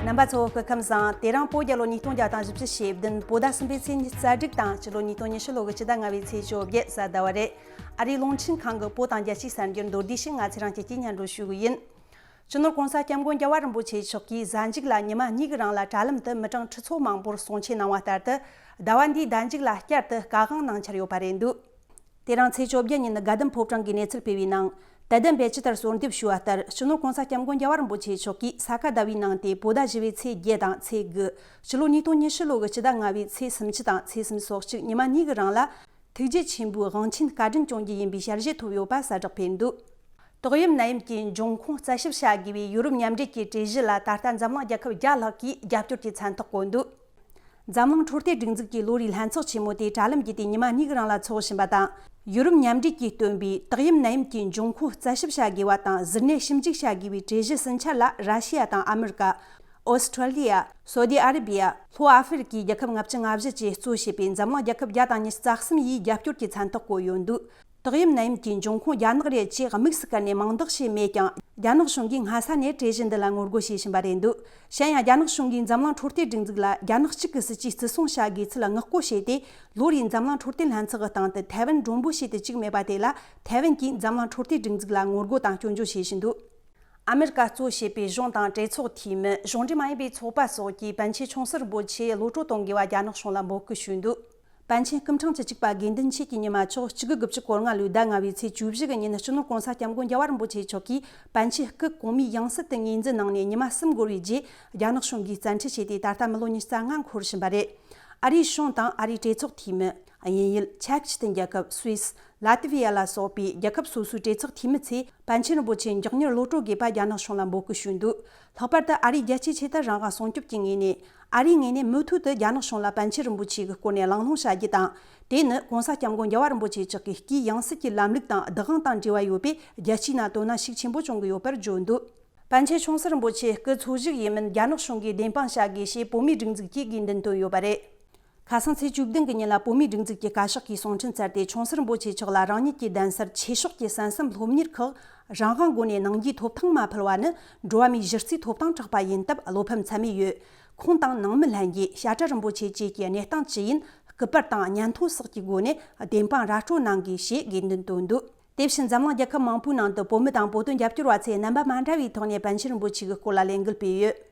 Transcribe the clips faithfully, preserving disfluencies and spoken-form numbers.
རྣམ་པ་ཚོ་སྐུ་ཁམས་བཟང་། དེ་རིང་བོད་རྒྱལ་ལོ་ཉིས་སྟོང་བརྒྱ་དང་བཞི་བཅུ་ཞེ་བདུན། བོད་ཟླ་གསུམ་པའི་ཚེས་ཉི་ཤུ་རྩ་དྲུག་དང་སྤྱི་ལོ་ཉིས་སྟོང་ཉི་ཤུ་ལོ་གི་སྤྱི་ཟླ་ལྔ་པའི་ཚེས་བཅོ་བརྒྱད་གཟའ་ཟླ་བ་རེད། ཨ་རིའི་རླུང་འཕྲིན་ཁང་གི་བོད་དང་རྒྱལ་སྤྱིའི་གསར་འགྱུར་མདོར་བསྡུས་ཤིག་ང་ཚེ་རིང་སྐྱིད་ཀྱིས་སྙན་སྒྲོན་ཞུ་གི་ཡིན། སྤྱི་ནོར་༸གོང་ས་༸སྐྱབས་མགོན་རྒྱལ་བ་རིན་པོ་ཆེ་མཆོག་གིས་གཟའ་མཇུག་ལ་ཉི་མ་གཉིས་ཀྱི་རིང་ལ་དྲ་ལམ་དུ་མི་གྲངས་ཁྲི་ཚོ་མང་པོར་གསུང་ཆོས་གནང་བ་ལྟར་དུ། ཟླ་བ་འདིའི་ཟླ་མཇུག་ལ་བསྐྱར་དུ་བཀའ་དབང་གནང་འཆར་ཡོད་པ་རེད་འདུག་དེ་རིང་ཚེས་བཅོ་བརྒྱད་ཉིན་དགའ་ལྡན་ཕོ་བྲང་གིས་གནས་ཚུལ་སྤེལ་བའི་ནང་། དད་ལྡན་པས་ཇི་ལྟར་གསོལ་འདེབས་ཞུས་པ་ལྟར། སྤྱི་ནོར་༸གོང་ས་༸སྐྱབས་མགོན་རྒྱལ་བ་རིན་པོ་ཆེ་མཆོག་གིས་ས་ག་ཟླ་བའི་ནང་སྟེ་བོད་ཟླ་བཞི་པའི་ཚེས་བརྒྱད་དང་ཚེས་དགུ། སྤྱི་ལོ་ཉིས་སྟོང་ཉི་ཤུ་ལོ་གི་སྤྱི་ཟླ་ལྔ་པའི་ཚེས་སུམ་ཅུ་དང་ཚེས་སུམ་ཅུ་སོ་གཅིག་ཉི་མ་གཉིས་ཀྱི་རིང་ལ། ཐུགས་རྗེ་ཆེན་པོའི་དབང་ཆེན་བཀའ་དྲིན་བསྐྱོན་རྒྱུ་ཡིན་པའི་ཞལ་བཞེས་ཐོབ་ཡོད་པ་གསལ་བསྒྲགས་ཕེབས་འདུག་ཏོག་དབྱིབས་ནད་ཡམས་ཀྱི་འབྱུང་ཁུངས་རྩད་ཞིབ་བྱ་དགོས་པའི་ཡུ་རོབ་མཉམ་འབྲེལ་གྱི་གྲོས་གཞི་ལ་ད་ལྟ་འཛམ་གླིང་རྒྱལ་ཁབ་བརྒྱ་ལྷག་གིས་རྒྱབ་སྐྱོར་གྱི་མཚན་རྟགས་བཀོད་འདུག་འཛམ་གླིང་འཕྲོད་བསྟེན་སྒྲིག་འཛུགས་ཀྱི་ལོ་རེའི་ལྷན་ཚོགས་ཆེན་མོ་དེ་དྲ་ལམ་བརྒྱུད་དེ་ཉི་མ་གཉིས་ཀྱི་རིང་ལ་འཚོགས་བཞིན་པ་དང་། ཡུ་རོབ་མཉམ་འབྲེལ་གྱིས་བཏོན་པའི་ཏོག་དབྱིབས་ནད་ཡམས་ཀྱི་འབྱུང་ཁུངས་རྩད་ཞིབ་བྱ་དགོས་པ་དང་གཟུར་གནས་ཞིབ་འཇུག་བྱ་དགོས་པའི་གྲོས་གཞི་ཟིན་འཆར་ལ་ར་ཤི་ཡ་དང་ཨ་མི་རི་ཀ། ཨོ་སི་ཁྲོ་ལི་ཡ། སོ་ཏི་ཨ་རི་བི་ཡ། ལྷོ་ཨ་ཧྥེ་རི་ཀའི་རྒྱལ་ཁབ་ལྔ་བཅུ་ང་བཞི་བཅས་གཙོ་བྱས་པའི་འཛམ་གླིང་རྒྱལ་ཁབ་བརྒྱ་དང་ཉི་ཤུ་རྩ་གསུམ་ཡིས་རྒྱབ་སྐྱོར་གྱི་མཚན་རྟགས་བཀོད་ཡོད་འདུག་ཏོག་དབྱིབས་ནད་ཡམས་ཀྱི་འབྱུང་ཁུངས་རྒྱ་ནག་རེད་ཅེས་དམིགས་སུ་བཀར་ནས་མིང་འདོགས་བྱས་མེད་ཀྱང་། རྒྱ་ནག་གཞུང་གིས་སྔ་ས་ནས་གྲོས་གཞི་འདི་ལ་ངོ་རྒོལ་བྱེད་བཞིན་པ་རེད་འདུག་གཞན་ཡང་། རྒྱ་ནག་གཞུང་གིས་འཛམ་གླིང་འཕྲོད་བསྟེན་སྒྲིག་འཛུགས་ལ་རྒྱ་ནག་གཅིག་གི་སྲིད་ཇུས་བརྩི་སྲུང་བྱ་དགོས་ཚུལ་བསྔགས་སྐུལ་བྱས་ཏེ། ལོ་རེའི་འཛམ་གླིང་འཕྲོད་བསྟེན་ལྷན་ཚོགས་ཀྱི་སྟེང་དུ་ཐའེ་ཝན་མགྲོན་པོ་བྱས་ཏེ་བཅུག་མེད་པ་དེ་ལ། ཐའེ་ཝན་གྱིས་འཛམ་གླིང་འཕྲོད་བསྟེན་སྒྲིག་འཛུགས་ལ་ངོ་རྒོལ་དང་སྐྱོན་བརྗོད་བྱེད་བཞིན་འདུག་ཨ་མི་རི་ཀ་གཙོ་བྱས་པའི་གཞུང་དང་གྲོས་ཚོགས་འཐུས་མི། གཞུང་འབྲེལ་མ་ཡིན་པའི་ཚོགས་པ་སོགས་ཀྱིས་པཎ་ཆེན་ཆུང་སྲིད་རིན་པོ་ཆེ་གློད་བཀྲོལ་གཏོང་དགོས་པ་རྒྱ་ནག་གཞུང་ལ་འབོད་སྐུལ་ཞུས་འདུག་པཎ་ཆེན་སྐུ་ཕྲེང་བཅུ་གཅིག་པ་དགེ་འདུན་ཆོས་ཀྱི་ཉི་མ་མཆོག་གཅིག་དགུ་དགུ་བཅུ་གོ་ལྔ་ལོའི་ཟླ་ལྔ་པའི་ཚེས་བཅུ་བཞི་གི་ཉིན་སྤྱི་ནོར་༸གོང་ས་༸སྐྱབས་མགོན་རྒྱལ་བ་རིན་པོ་ཆེ་མཆོག་གིས་པཎ་ཆེན་སྐུ་གོང་མའི་ཡང་སྲིད་དུ་ངོས་འཛིན་གནང་ནས་ཉི་མ་གསུམ་འགོར་བའི་རྗེས། རྒྱ་ནག་གཞུང་གིས་བཙན་ཁྲིད་བྱས་ཏེ་ད་ལྟ་མི་ལོ་ཉི་ཤུ་རྩ་ལྔ་འཁོར་བཞིན་པ་རེད། ཨ་རིའི་གཞུང་དང་ཨ་རིའི་གྲོས་ཚོགས་འཐུས་མི། དབྱིན་ཡུལ། ཆབ་སྲིད་དང་རྒྱལ་ཁབ་སུད་སི། ལ་ཏི་ཝི་ཡ་ལ་སོགས་པའི་རྒྱལ་ཁབ་སོ་སོའི་གྲོས་ཚོགས་འཐུས་མི་ཚོས་པཎ་ཆེན་རིན་པོ་ཆེ་མགྱོགས་མྱུར་གློད་བཀྲོལ་དགོས་པ་རྒྱ་ནག་གཞུང་ལ་འབོད་སྐུལ་ཞུས་འདུག་ལྷག་པར་དུ་ཨ་རིས་རྒྱལ་སྤྱིའི་ཆེ་མཐོའི་རང་དབང་སྲུང་སྐྱོབ་ཀྱི་ངོས་ནས། ཨ་རིའི་ངོས་ནས་མུ་མཐུད་དུ་རྒྱ་ནག་གཞུང་ལ་པཎ་ཆེན་རིན་པོ་ཆེ་གི་སྐོར་ནས་གླེང་སློང་བྱ་རྒྱུ་དང་། དེ་ནི་༸གོང་ས་༸སྐྱབས་མགོན་རྒྱལ་བ་རིན་པོ་ཆེ་མཆོག་གི་སྐུའི་ཡང་སྲིད་ཀྱི་ལམ་ལུགས་དང་བདག་དབང་དང་འབྲེལ་བ་ཡོད་པས། རྒྱལ་སྤྱིའི་ནང་དོ་སྣང་ཤུགས་ཆེན་པོ་བྱུང་གི་ཡོད་པར་བརྗོད་འདུག་པཎ་ཆེན་ཆུང་སྲིད་རིན་པོ་ཆེ་སྐུ་འཚོ་བཞུགས་ཡིན་མིན་རྒྱ་ནག་གཞུང་གིས་བདེན་དཔང་བྱ་དགོས་ཞེས་བོད་མིའི་སྒྲིག་འཛུགས་ཀྱིས་དགོས་འདུན་བཏོན་ཡོད་པ་རེད། ཁ་སང་ཚེས་བཅུ་བདུན་གྱི་ཉིན་ལ་བོད་མིའི་སྒྲིག་འཛུགས་ཀྱི་བཀའ་ཤག་གིས་གསུང་འཕྲིན་བསྩལ་ཏེ། ཆུང་སྲིད་རིན་པོ་ཆེ་མཆོག་ལ་རང་ཉིད་ཀྱི་གདན་སར་ཆོས་ཕྱོགས་ཀྱི་གསན་བསམ་སློབ་གཉེར་ཁག་རང་དབང་སྒོ་ནས་གནང་རྒྱུའི་ཐོབ་ཐང་མ་ཕུལ་བ་ནི་འགྲོ་བ་མིའི་གཞི་རྩའི་ཐོབ་ཐང་དྲག་པ་ཡིན་སྟབས། བློ་ཕམ་ཚད་མེད་ཡོད། ཁོང་དང་ནང་མི་ལྷན་རྒྱས། བཤད་གྲྭ་རིན་པོ་ཆེ་བཅས་ཀྱི་གནས་སྟངས་ཇི་ཡིན་སྐུ་པར་དང་སྙན་ཐོ་སོགས་ཀྱི་སྒོ་ནས་བདེན་དཔང་ར་སྤྲོད་གནང་དགོས་ཞེས་དགོས་འདུན་བཏོན་འདུག་དེ་བཞིན་འཛམ་གླིང་རྒྱལ་ཁབ་མང་པོའི་ནང་དུ་བོད་མི་དང་བོད་དོན་རྒྱབ་སྐྱོར་བ་ཚོས་རྣམ་པ་མ་འདྲ་བའི་ཐོག་ནས་པཎ་ཆེན་རིན་པོ་ཆེ་གི་སྐོར་ལ་ལས་འགུལ་སྤེལ་ཡོད།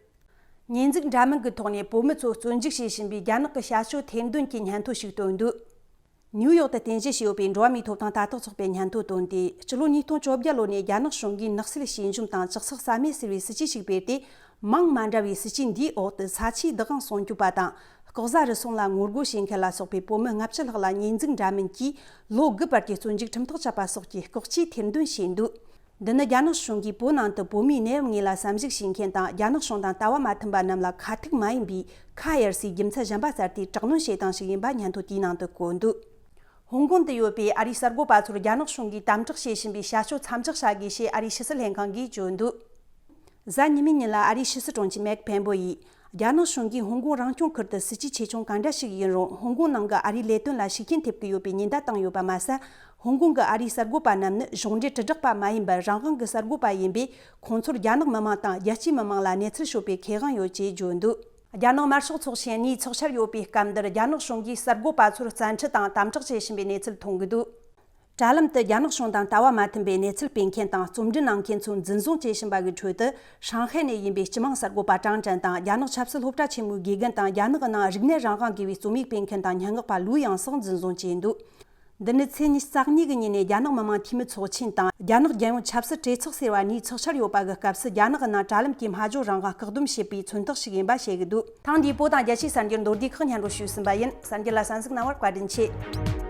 ཉེས་འཛུགས་འདྲ་མིན་གྱི་ཐོག་ནས་བོད་མི་ཚོ་བཙོན་འཇུག་བྱེད་བཞིན་པའི་རྒྱ་ནག་གི་བྱ་སྤྱོད་ཐེར་འདོན་གྱི་སྙན་ཐོ་ཞིག་བཏོན་འདུག་ནིའུ་ཡོག་ཏུ་རྟེན་གཞི་བྱས་ཡོད་པའི་འགྲོ་བ་མིའི་ཐོབ་ཐང་ལྟ་རྟོག་ཚོགས་པས་སྙན་ཐོ་བཏོན་ཏེ། སྤྱི་ལོ་ཉིས་སྟོང་བཅོ་བརྒྱད་ལོ་ནས་རྒྱ་ནག་གཞུང་གིས་ནག་སེལ་བྱེད་འཇོམས་དང་ཇག་ཚགས་ཟ་མེད་ཟེར་བའི་སྲིད་ཇུས་ཤིག་སྤེལ་ཏེ། མིང་མ་འདྲ་བའི་སྲིད་ཇུས་འདིའི་འོག་ཏུ་ས་ཆའི་བདག་དབང་སྲུང་སྐྱོབ་པ་དང་། ལྐོག་ཟ་རུལ་སུངས་ལ་ངོ་རྒོལ་བྱེད་མཁན་ལ་སོགས་པའི་བོད་མི་ལྔ་བཅུ་ལྷག་ལ་ཉེས་འཛུགས་འདྲ་མིན་གྱིས་ལོ་དགུ་བར་གྱི་བཙོན་འཇུག་ཁྲིམས་ཐག་བཅད་པ་སོགས་ཀྱི་ལྐོག་ཇུས་ཐེར་འདོན་བྱས་འདུག་འདི་ནི་རྒྱ་ནག་གཞུང་གིས་བོད་ནང་དུ་བོད་མིའི་གནས་བབ་དངོས་ལ་བསམ་གཞིགས་བྱེད་མཁན་དང་། རྒྱ་ནག་གཞུང་དང་ལྟ་བ་མ་མཐུན་པ་རྣམས་ལ་ཁ་ཐུག་མ་ཡིན་པའི་ཁ་གཡར་སའི་རྒྱུ་མཚན་གཞན་པ་བཙལ་ཏེ་དྲག་གནོན་བྱེད་སྟངས་ཤིག་ཡིན་པ་སྙན་ཐོ་དེའི་ནང་དུ་བཀོད་འདུག་ཧོང་ཀོང་དུ་ཡོད་པའི་ཨ་རིའི་གསར་འགོད་པ་ཚོར་རྒྱ་ནག་གཞུང་གིས་དམ་དྲག་བྱེད་བཞིན་པའི་བྱ་སྤྱོད་མཚམས་འཇོག་བྱ་དགོས་ཞེས་ཨ་རིའི་ཕྱི་སྲིད་ལྷན་ཁང་གིས་བརྗོད་འདུག་གཟའ་ཉི་མའི་ཉིན་ལ་ཨ་རིའི་ཕྱི་སྲིད་དྲུང་ཆེ་མེག་པེན་པོ་ཡིས། རྒྱ་ནག་གཞུང་གིས་ཧོང་ཀོང་རང་སྐྱོང་ཁུལ་དུ་སྲིད་ཇུས་ཆེ་ཆུང་གང་འདྲ་ཞིག་ཡིན་རུང་། ཧོང་ཀོང་ནང་གི་ཨ་རིའི་ལས་དོན་ལ་ཤུགས་རྐྱེན་ཐེབས་ཀྱི་ཡོད་པའི་ཉེན་བརྡ་བཏང་ཡོད་པ་མ་ཟད། ཧོང་ཀོང་གི་ཨ་རིའི་གསར་འགོད་པ་རྣམས་ནི་གཞུང་འབྲེལ་དྲིལ་བསྒྲགས་པ་མ་ཡིན་པར་རང་དབང་གི་གསར་འགོད་པ་ཡིན་པས། ཁོང་ཚོར་རྒྱ་ནག་མི་དམངས་དང་རྒྱལ་སྤྱིའི་མི་དམངས་ལ་གནས་ཚུལ་ཤོད་པའི་ཁེ་དབང་ཡོད་ཅེས་བརྗོད་འདུག་རྒྱ་ནག་དམར་ཤོག་ཚོགས་ཆེན་གཉིས་ཚོགས་འཆར་ཡོད་པའི་སྐབས་འདིར། རྒྱ་ནག་གཞུང་གིས་གསར་འགོད་པ་ཚོར་བཙན་ཁྲིད་དང་དམ་དྲག་བྱེད་བཞིན་པའི་གནས་ཚུལ་མཐོང་གི་འདུག་དྲ་ལམ་དུ་རྒྱ་ནག་གཞུང་དང་ལྟ་བ་མ་མཐུན་པའི་གནས་ཚུལ་སྤེལ་མཁན་དང་རྩོམ་སྒྲིག་གནང་མཁན་ཚོ་འཛིན་བཟུང་བྱེད་བཞིན་པ་གི་ཁྲོད་དུ། ཧྲང་ཧའེ་ནས་ཡིན་པའི་སྤྱི་དམངས་གསར་འགོད་པ་ཀྲང་ཀྲན་དང་། རྒྱ་ནག་ཆབ་སྲིད་སློབ་གྲྭ་ཆེན་མོའི་དགེ་རྒན་དང་། རྒྱ་ནག་གི་ནང་རིག་གནས་རང་དབང་དགོས་པའི་རྩོམ་ཡིག་སྤེལ་མཁན་དང་སྙན་ངག་པ་ལུའུ་ཡང་སོགས་འཛིན་བཟུང་བྱས་འདུག་འདི་ནི་ཚེས་ཉི་ཤུ་རྩ་གཉིས་ཀྱི་ཉིན་ནས་རྒྱ་ནག་མི་དམངས་འཐུས་མི་ཚོགས་ཆེན་དང་། རྒྱ་ནག་རྒྱལ་ཡོངས་ཆབ་སྲིད་གྲོས་ཚོགས་ཟེར་བ་གཉིས་ཚོགས་འཆར་ཡོད་པ་གི་སྐབས་སུ། རྒྱ་ནག་གི་ནང་དྲ་ལམ་གྱི་སྨྲ་བརྗོད་རང་དབང་བཀག་སྡོམ་བྱེད་པའི་མཚོན་རྟགས་ཤིག་ཡིན་པ་བཤད་ཀྱི་འདུག་ཐེངས་འདིའི་བོད་དང་རྒྱལ་སྤྱིའི་གསར་འགྱུར་མདོར་བསྡུས་ཁག་སྙན་སྒྲོན་ཞུས་ཟིན་པ་ཡིན། གསར་འགྱུར་ལ་གསན་གཟིགས་གནང་བར་བཀའ་དྲིན་ཆེ།